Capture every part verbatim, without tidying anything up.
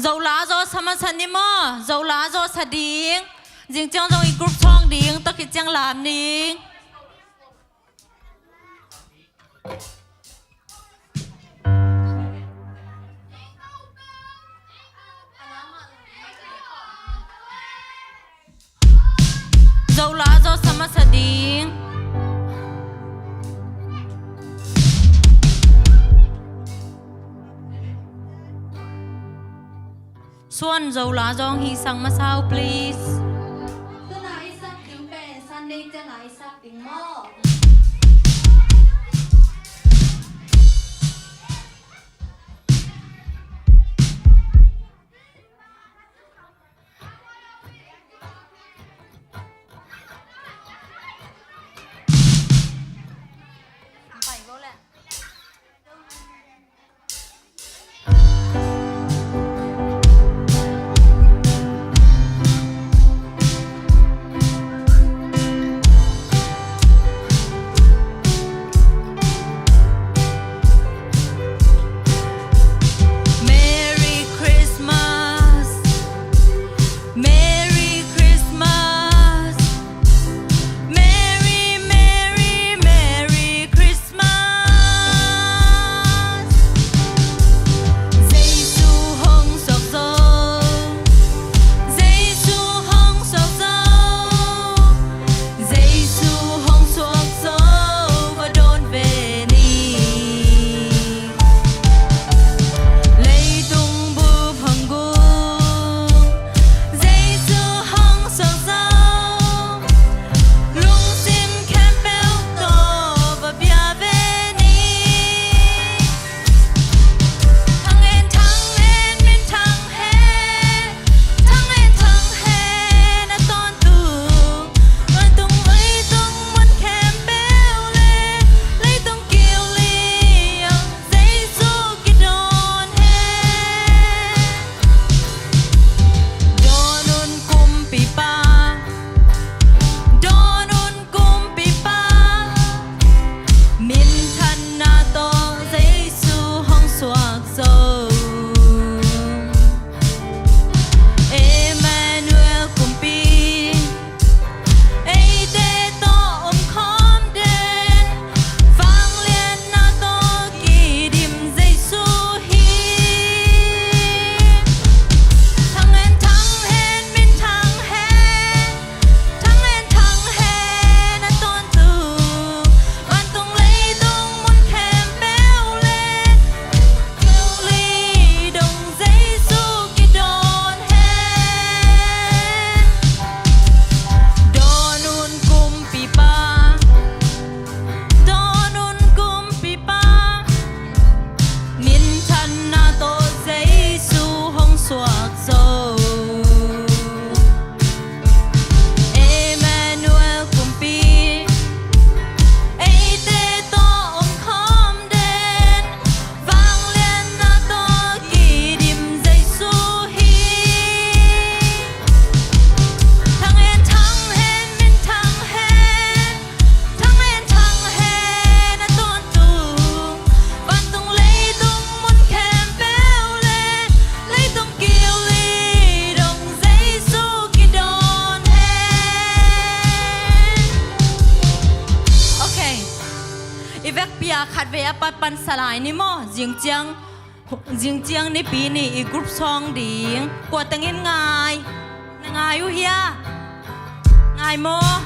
Zola zaw sa masa ni maw? Zola zaw sa ding. Zing ciang zong i group song ding, tua khit ciang lam ning. Zola zaw sa masa ding. Suan Zola zong hih sang masa uh, please. Tuna i sak ding pen Sunday ciang a i sak ding maw? Merry Christmas. Merry Christmas. Merry, Merry, Merry Christmas. Jesu hong suak zo. Jesu hong suak zo. Jesu hong suak zo, va dawn ve ni. Leitung bup hong guk, Jesu hong suak zo. Lungsim khempeuh tawh va bia ve ni. Thang hen, thang hen, min thang hen. Thang hen, thang hen, a tawntung. Vantung leitung mun khempeuh le leitung kik liang Jesu kidawn hen. Dawn un kumpipa, dawn un kumpipa, minthanna tawh Jesu hong suak zo. Emmanuel kumpi, eite tawh om khawm den, vangliatna tawh kidim Jesu hi. Thang hen, thang hen, min thang hen. Thang hen, thang hen, a tawntung. Vantung leitung mun khempeuh le keu li dong Jesu kidawn hen. Dawn un kumpipa, dawn un kumpipa, minthanna tawh Jesu hong suak zo. Emmanuel kumpi, eite tawh om khawm den, vangliatna tawh kidim Jesu hi. Thang hen, thang hen, min thang hen. Thang hen, thang hen, a tawntung. Vantung leitung mun khempeuh le leitung kik li dong Jesu kidawn hen. Okay. I vekpi-a khatvei a pat pan sa lai ni maw? Zing ciang, zing ciang Nipi ni i group song ding. Kua tengin ngai? Na ngai uh hia? Ngai maw?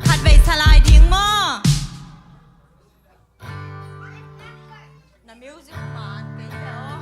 Khatvei sa lai ding maw? Na music man kei hi aw.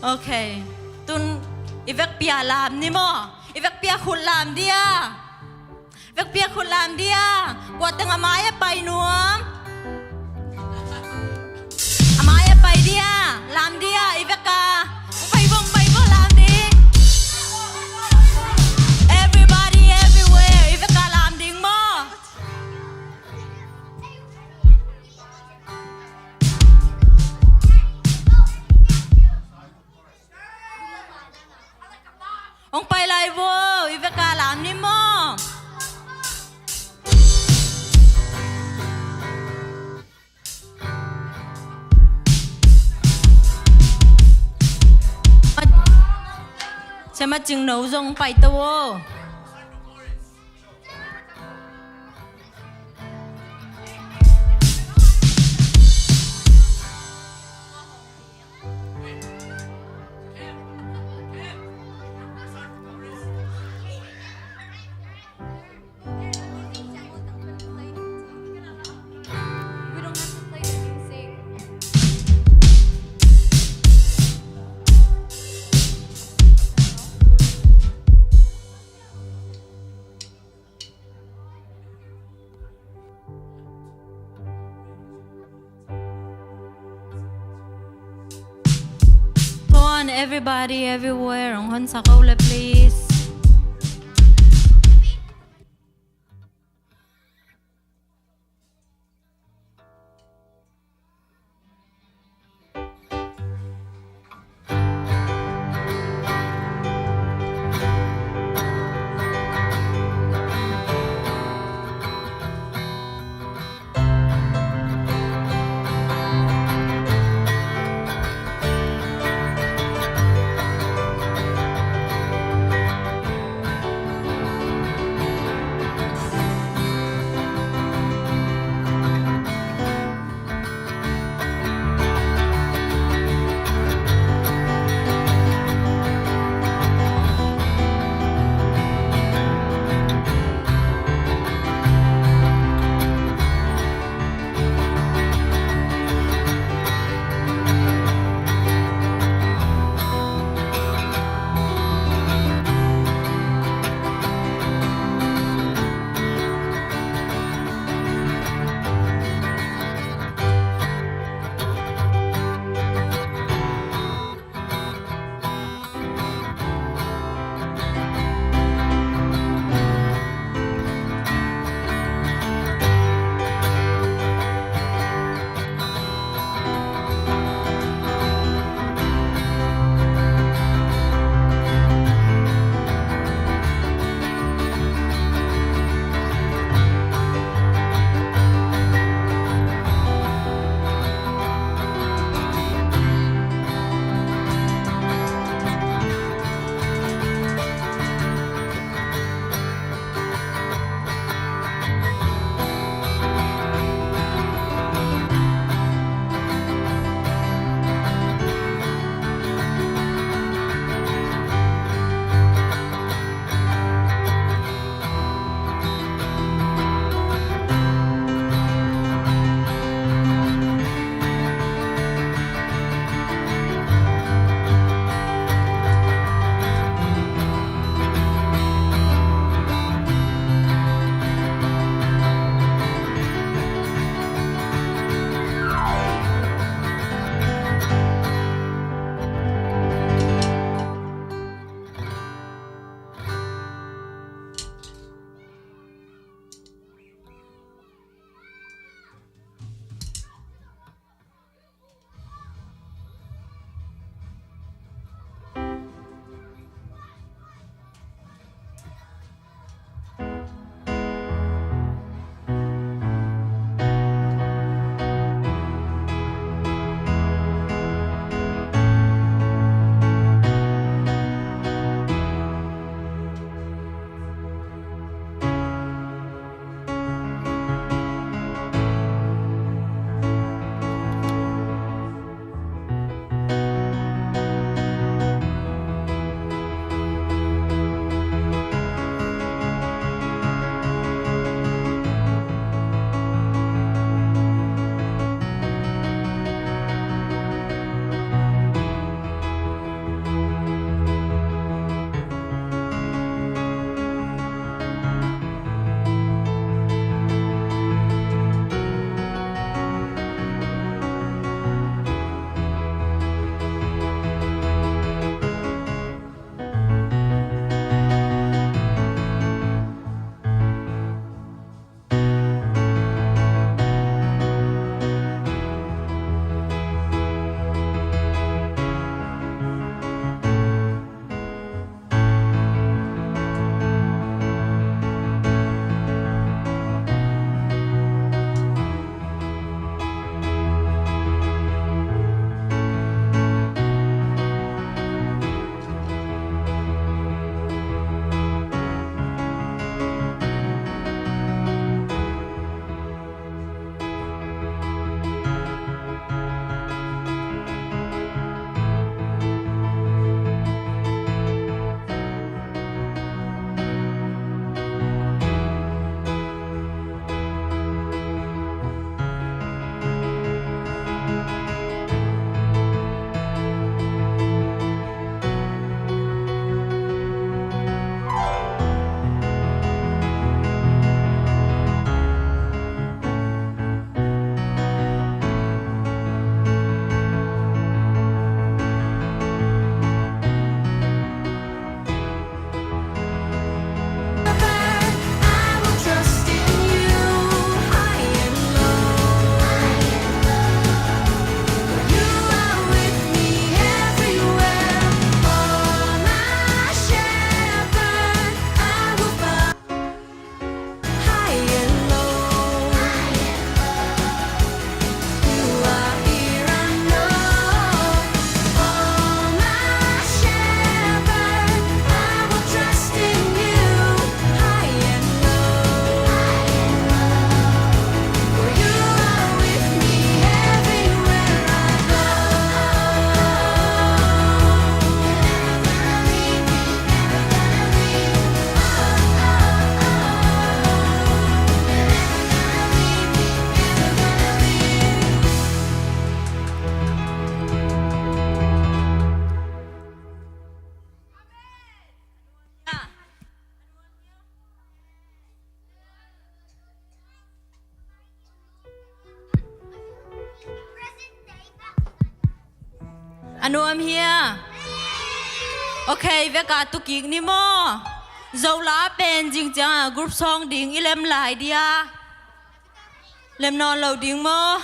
Ok. Tun i vekpi-a lam ni maw? I vekpi-a khut lam dia. Vekpi-a khut lam dia. Kua teng a mai-ah pai nuam? A mai-ah pai dia. Lam dia. I vek-a. Pai vong, pai vong, lam ding. Everybody, everywhere. I vek-a lam ding maw? Hong pai lai vo, i vek-a lam ni maw? Siama Cingno zong pai to vo. Come on, everybody, everywhere. Hong hon sa ko le, please. A nuam hia? Ok, veka tukik ni maw? Zola pen zing ciangah group song ding i lem lai dia. Lem nawn lo ding maw?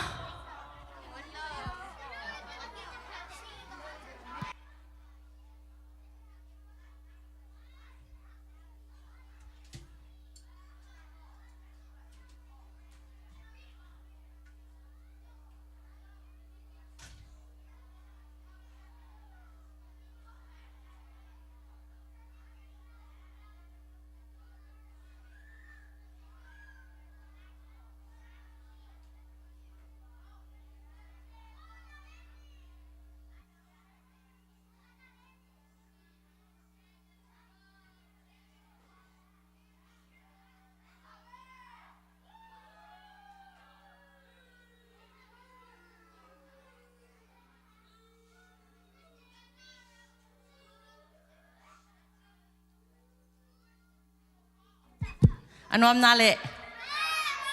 A nuamna leh.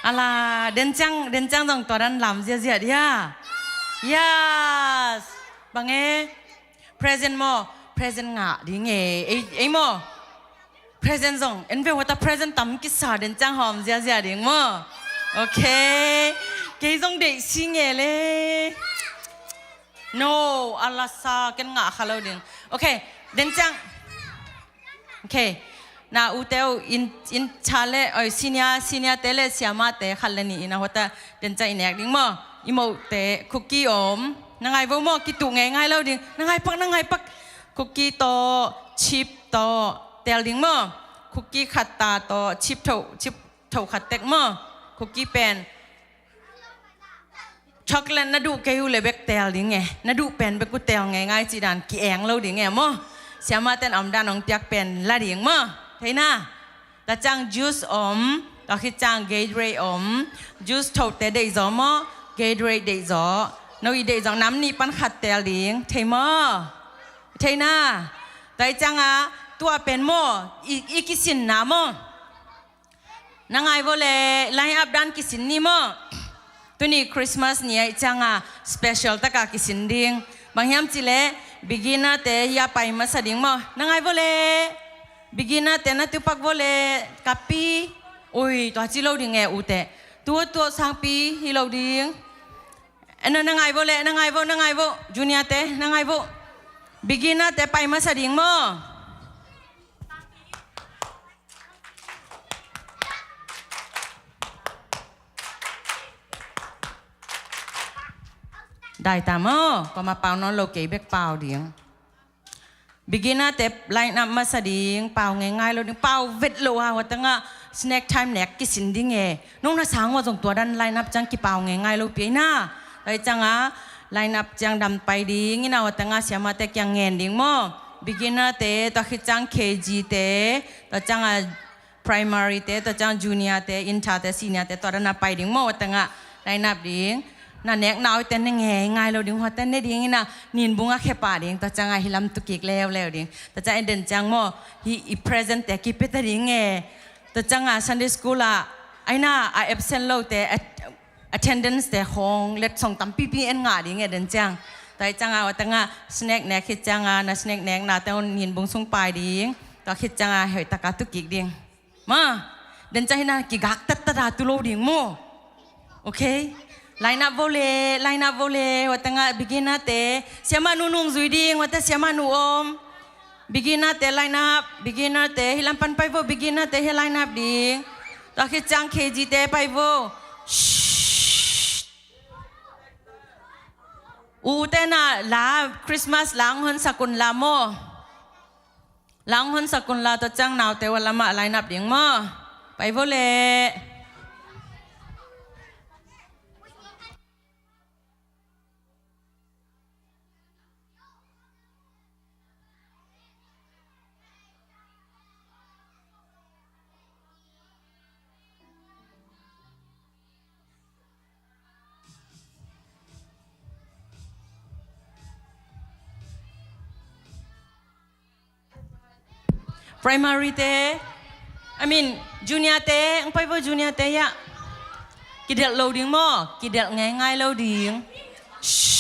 Ala, den ciang, den ciang zong tua dan lam ziazia dia. Yes. Bang e. Present maw? Present ngah ding e. Ei, ei maw? Present zong en ve, huata present tam kisa, den ciang hawm ziazia ding maw? Ok. Kei zong deih si nge le. No, a lasa ken ngah kha lo ding. Ok, den ciang. Ok. Na ute uh in, in charge le, oi, senior, senior te le siamate khat le nih in a huata den ciang i nek ding maw? I moh te cookie om. Na ngai vo maw, kituh ngeingai lo ding. Na ngai pak, na ngai pak. Cookie tawh, chip tawh, tel ding maw? Cookie khat ta tawh, chip tho, chip tho khat tek maw? Cookie pen chocolate na duh kei uh le bek tel ding e. Na duh pen bek uh tel ngeingai cih dan ki-eng lo ding e maw? Siamate in a omdan hong piak pen la ding maw? Thei na? Tua ciang juice om, tua khit ciang Gatorade om. Juice thote deihzaw maw? Gatorade deihzaw. No i deihzaw nam nih pan khat tel ding. Thei maw? Thei na? Tua ciangah tua pen maw? I, i kisinna maw? Na ngai vo le, line up dan kisin ni maw? Tuni Christmas ni ahih ciangah special taka kisin ding. Bang hiam cih leh beginner te hia pai masa ding maw? Na ngai vo le, beginner te na tupak vo le, kapi. Ui, tua ci lo ding e ute. Tua, tua sangpi hi lo ding. Eno, na ngai vo le, na ngai vo, na ngai vo. Junior te, na ngai vo. Beginner te pai masa ding maw? Dai ta maw, kuamah pau nawn lo, kei bek pau ding. Beginner te line up masa ding, pau ngeingai lo ding, pau vet lo a, huatangah snack time nek kisin ding e. Nong na sang ua zong tua dan line up ciang kipau ngeingai lo pi na. Tua hi ciangah line up ciang dam pai ding, ina huatangah siamate kiang ngen ding maw. Beginner te, tua khit ciang K G te, tua ciangah primary te, tua ciang junior te, inter te, senior te, tua dan a pai ding maw, tua tengah line up ding. Na nek na oi te ne ngeingai lo ding, hua te ne ding ina, ninbung a khepa ding, tua ciangah hi lam tukik leuleu ding. Tua ciang en den ciang maw, hi i present te kipia ta ding e. Tua ciangah Sunday school ah, aina a absent lo te, at-, attendance te khong letsong tampipi en ngah ding e den ciang. Tua hi ciangah, tua tengah snack nek khit ciangah, na snack nek na te hon ninbung sung pai ding. Tua khit ciangah, hoi taka tukik ding. Ma, den ciang hina kigak tattat a tu lo ding maw. Ok? Line up vo le, line up vo le, tua tengah beginner te, siamah nu nung zui ding, tua te siamah nu om. Beginner te line up, beginner te, hi lam pan pai vo, beginner te hi line up ding. Tua khit ciang K G te pai vo. Shh. U te na la, Christmas la hong honsak un la maw. La hong honsak un la, tua ciang naute ua lamah line up ding maw. Pai vo le. Primary te, I mean, junior te, ang pai vo junior te ya. Kidelh lo ding maw, kidelh ngeingai lo ding. Shh.